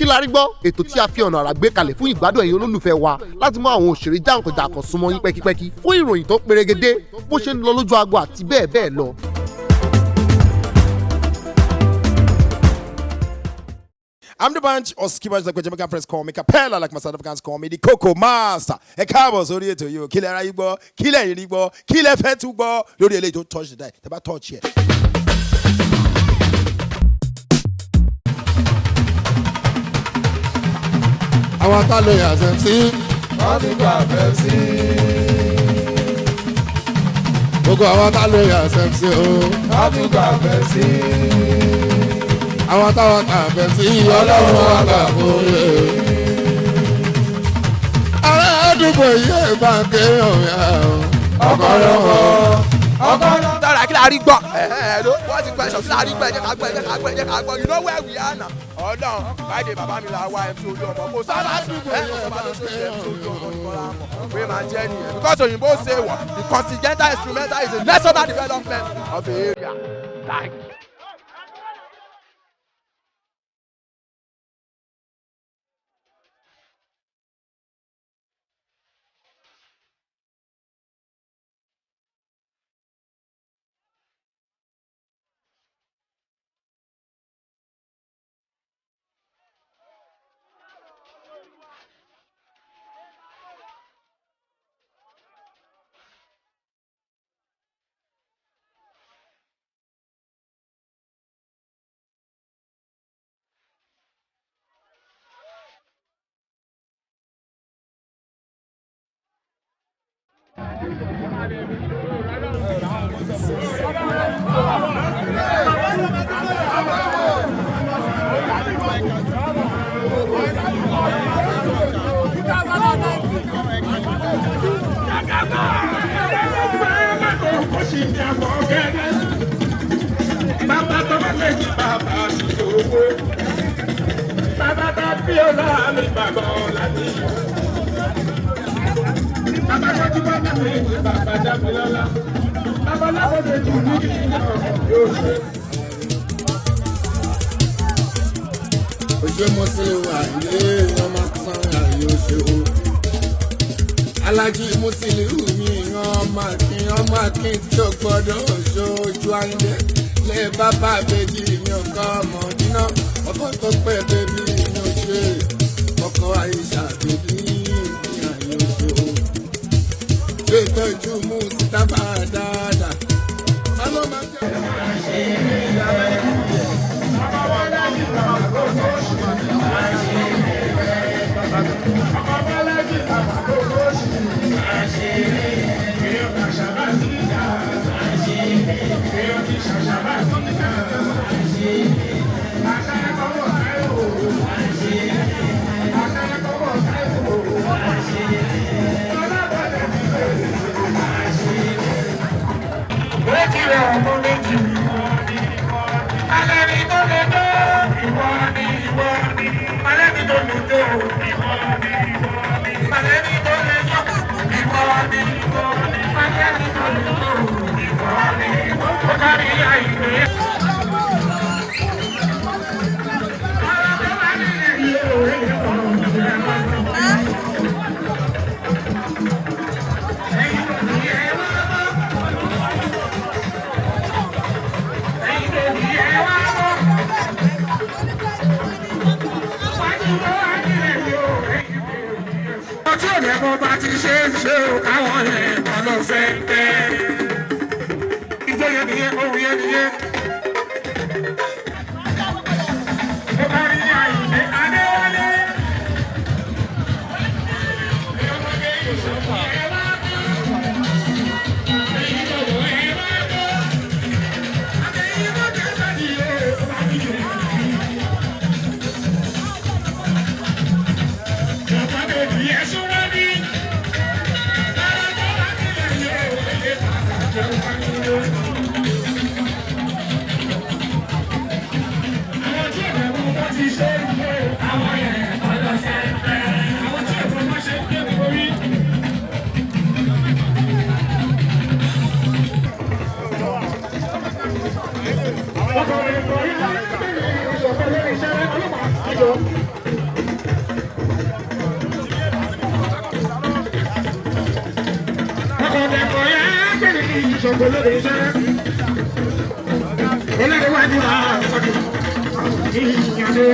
Kí la rí gbọ́? Ètò tí a fi ọ̀nà àrà gbé kalẹ̀ fún ìgbádùn ẹ̀yin olólùfẹ́ wa láti mú àwọn òṣèré jàǹkànjàǹkàn súnmọ́ yín pẹ́kípẹ́kí fún ìròyìn tó perégedé, bó ṣe ń lọ lójú agbo àti bẹ́ẹ̀ bẹ́ẹ̀ lọ. I'm the bunch of skippers like Jamaican press call me Capella, like my South Africans call me the Coco Master. Ẹ káàbọ̀ sórí ètò yìí o, kí lẹ ráyé gbọ́, kí lẹ rí gbọ́, kí lẹ fẹ́ tún gbọ́ lórí eléyìí tó touch the die, tẹ́ bá touch yẹ. Àwọn tá ló yà sẹ́ sí. Wọ́n ti gbà fẹ́ sí. Gbogbo àwọn tá ló yà sẹ́ sí o. Wọ́n ti gbà fẹ́ sí. Àwọn táwọn kà fẹ́ sí ọlọ́run wa kà fún yẹ. Ará àdúgbò yìí bá ń kéèyàn yà o. Ọkọ lọ́wọ́. Ọkọ lọ́wọ́. Tọ́ra kí la rí gbọ́. Ẹ ẹ ló wọ́n ti gbọ́ ẹ̀ṣọ́ kí la rí gbọ́, ẹ jẹ́ ká gbọ́, ẹ jẹ́ ká gbọ́, ẹ jẹ́ ká gbọ́. You know where we are now. Ọlọ́run báyìí bàbá mi la wá MC Olúọmọ kò sábà ẹ kò sábà ló ṣe MC Olúọmọ nìkan la mọ̀ pé máa jẹ́ nìyẹn. Because òyìnbó ṣe wọ̀, the continental instrumental is a national development of the area. Thank you. Bàbá tó bá lè jí bàbá ṣòwò. Bàbá tó bí ọlá mi bàbá ọ̀la ní. Bàbá tó jí bàbá mi ní bàbá Dámilọ́lá. Bàbá lábọ́dé jù ní ìyá yóò ṣe. Ojú Musiliu Àyìndé yan máa san àyè oṣù. Alájí Musiliu mi yan máa kí yan máa kí tí ó gbọ́dọ̀ ṣojú Àyìndé. Lé bàbá bèjì mi ò kọ́ ọmọ dínà. Ọkọ̀ tó pẹ́ bèbí mi ò ṣe. Ọkọ̀ Àyíṣà bèbí mi àyè oṣù. Ṣé ìtọ́jú mú sítábà dáadáa? Ta ló máa jẹ́? Tí ò lẹ́mọ bá ti ṣe é ṣe o, káwọn yẹn kọ́ ló fẹ́ fẹ́. Ìjọ yẹn nìyẹn, ohun yẹn nìyẹn. Ó bá rí Àyìndé Adéwálé. Ṣàngó lóde iṣẹ́. Olóríwájú àṣàkì ìyànjú.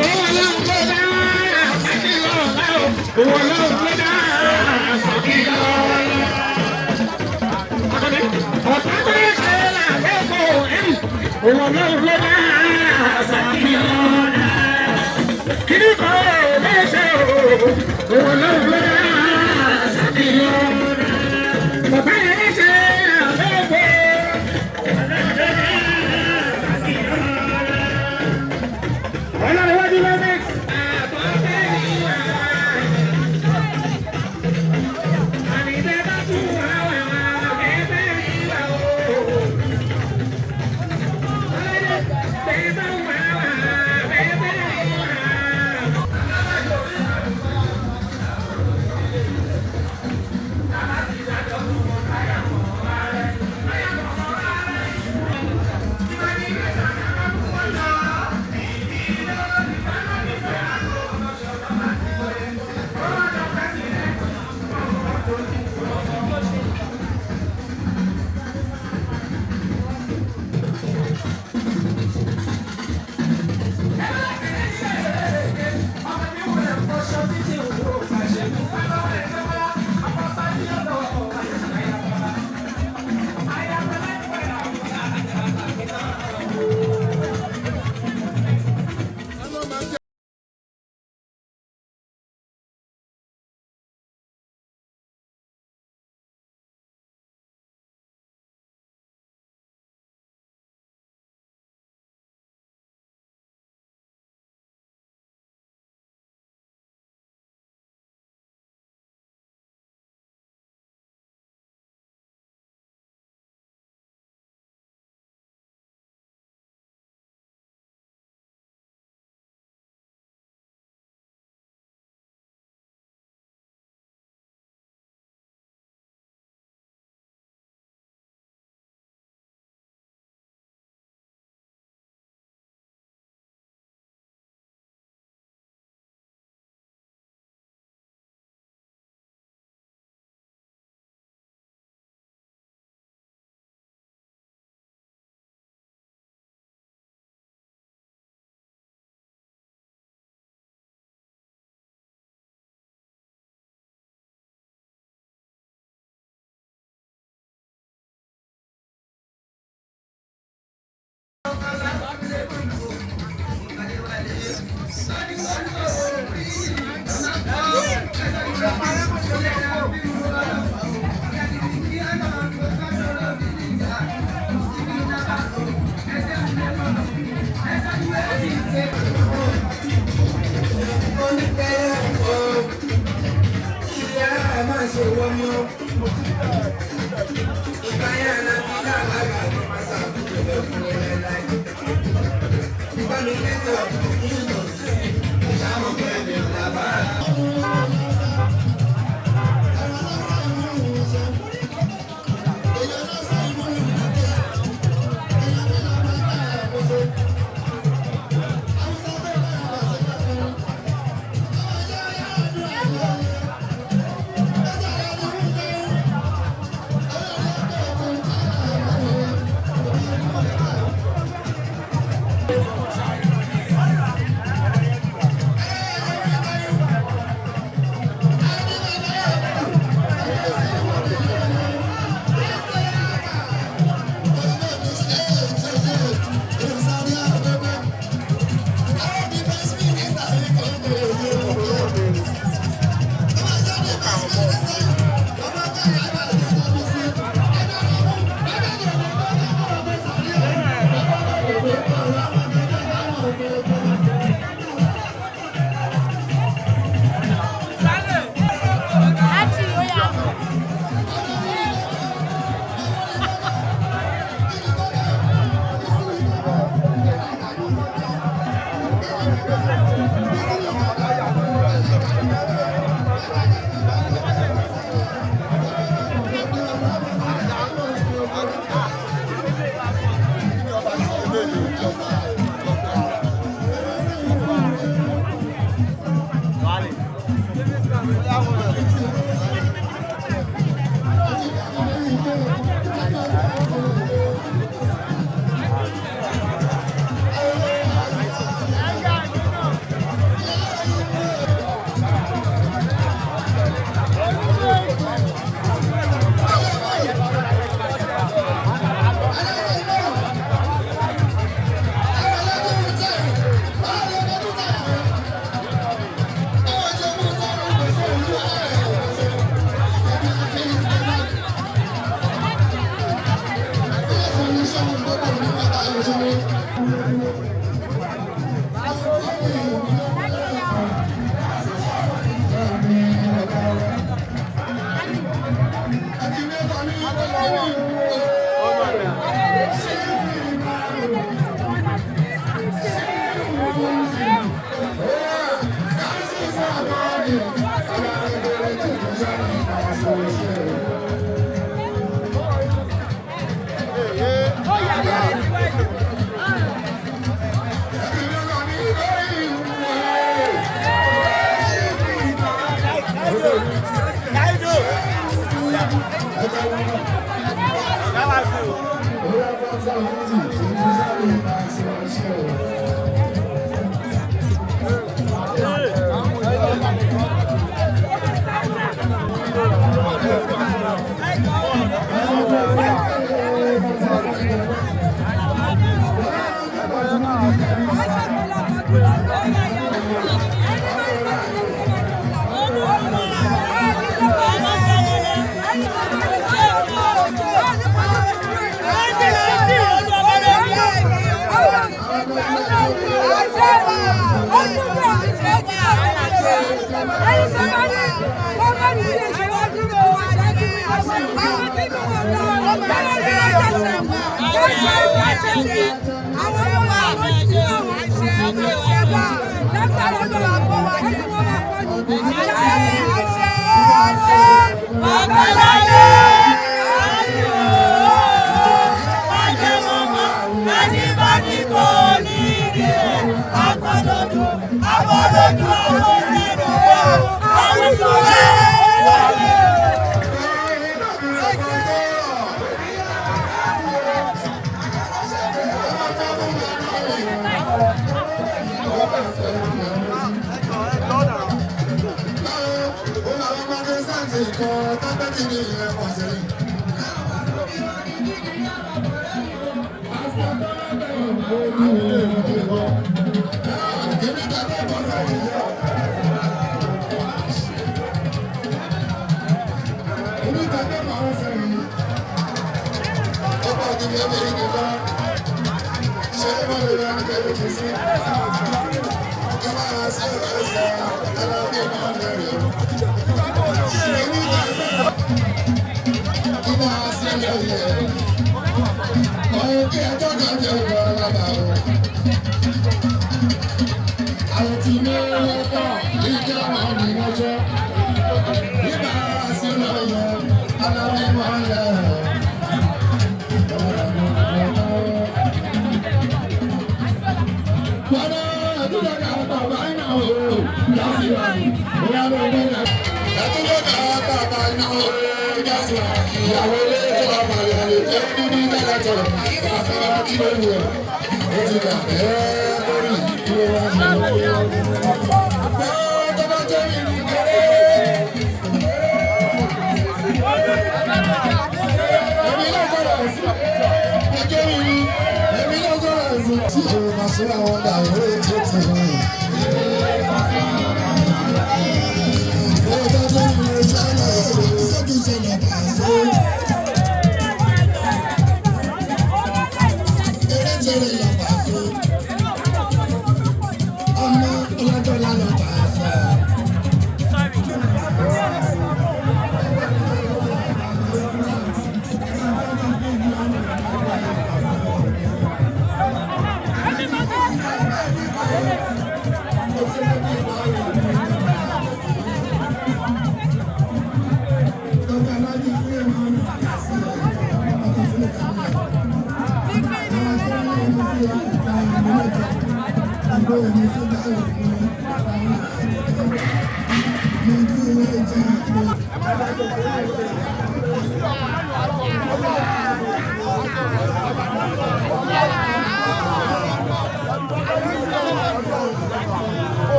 Owó ọlọ́run ló dá àṣàkì lọ́la o. Owó ọlọ́run ló dá àṣàkì lọ́la. Akọni, ọ̀tá tó yẹ ṣe làbẹ́kọ̀ ẹ̀rù. Owó ọlọ́run ló dá àṣàkì lọ́la. Kìnìún kan ò lè ṣe o. Owó ọlọ́run ló dá àṣàkì lọ́la. Bàbá yẹn ṣe àbẹ́kọ̀. Ọlọ́run ló dá.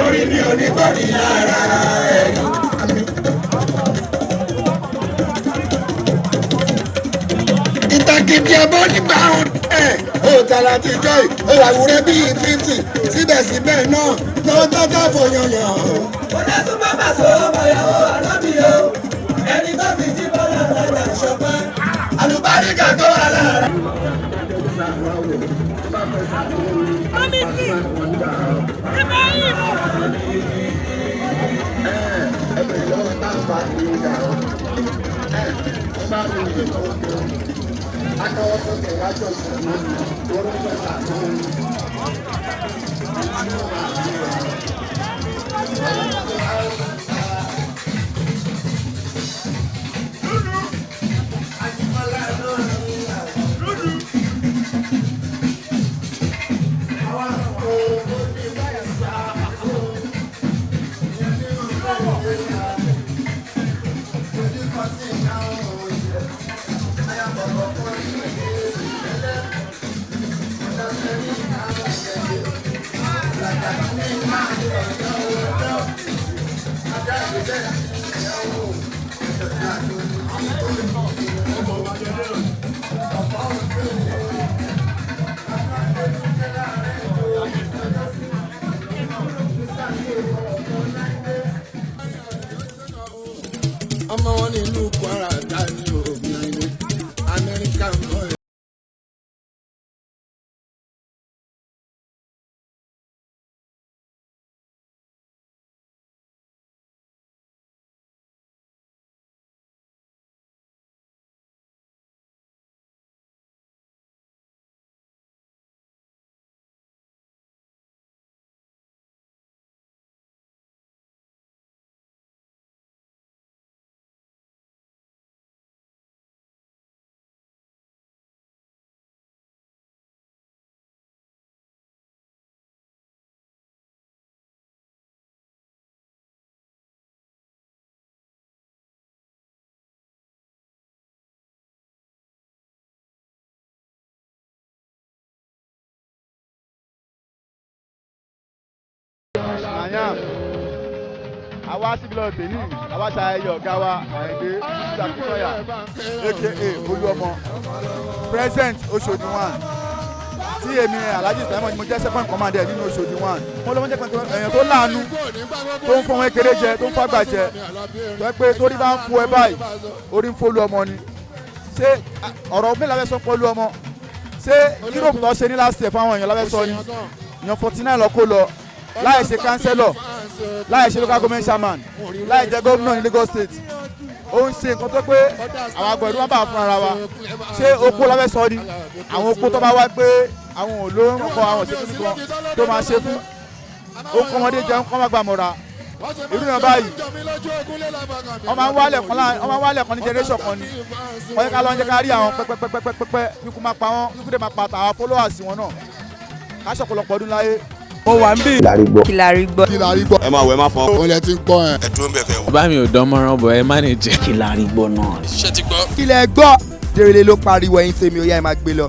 Orí mi ò ní bọ́ọ̀lì lára ẹ̀. Ìtàkìtì ẹbọ nígbà ẹ̀ ó tara ti jọ́ ì ó wà wúrẹ́ bíi 50 síbẹ̀síbẹ̀ náà lọ́wọ́ tó tó fòyànyàn. Mo dá sún bàbá sọ ọmọ ìyàwó ànábì o ẹni tó fi jí bọ́lá ọ̀tàjà ìṣọ̀pẹ́ àlùbáríkà tó wà lára. Ọmọ wọn ní ìlú Kwara dání òmìnir Amẹ́ríkà ń bọ̀. Àyàn àwa síbi lọ tèmi àwa ṣayẹyẹ ọ̀gá wa Àyìndé Akínsọ́yà aka Olúọmọ present Oṣòdì one tí èmi Alhaji Sulaiman ni mo jẹ́ second commander nínú Oṣòdì one. Mo lọ́mọ jẹ́ pẹ̀lú èèyàn tó láàánú tó ń fọwọ́n kéré jẹ tó ń fàgbà jẹ tó yẹ pé torí bá ń fún ẹ báyìí orí ń fọlú ọmọ ni. Ṣé ọ̀rọ̀ mi làbẹ́ sọ pọ̀lú ọmọ? Ṣé Europe tó ṣe ní last year fáwọn èèyàn lábẹ́ sọ ni? Èèyàn 49 lọ kó lọ láì ṣe councillor, láì ṣe local government chairman, láì jẹ́ gómìnà ní Lagos State. Ó ń ṣe nǹkan tó pé àwọn àgbẹ̀dún wọn bá fún ara wa. Ṣé opó lábẹ́ sọ ni? Àwọn opó tó bá wá pé àwọn ò lóorùn kọ àwọn òṣèlú kan tó máa ṣe fún ó kọ́ ọmọdé jẹun kọ́ má gbàmọ̀ra. Irú yẹn báyìí wọ́n máa ń wálẹ̀ kan ní generation kan ni. Wọ́n yẹ ká lọ́n jẹ́ ká rí àwọn pẹ́pẹ́pẹ́pẹ́pẹ́ kíkú máa pa wọ́n kíkú dé máa pa àtàwọn followers wọn náà ká ṣọ̀pọ̀lọpọ̀ ọdún láyé. Mo wà ń bí. Kí la rí gbọ́. Kí la rí gbọ́. Ẹ máa wẹ̀ má fọ́. Ó lẹ ti ń gbọ́ ẹ. Ẹ dúró ń bẹ̀ kẹ́ wò. Bàbá mi ò dán mọ́rán bọ̀ ẹ manage. Kí la rí gbọ́ náà. Ṣé ti gbọ́? Kí lẹ gbọ́? Dèrèlè ló pariwo ẹ̀yin tèmi ó yá ẹ máa gbé lọ.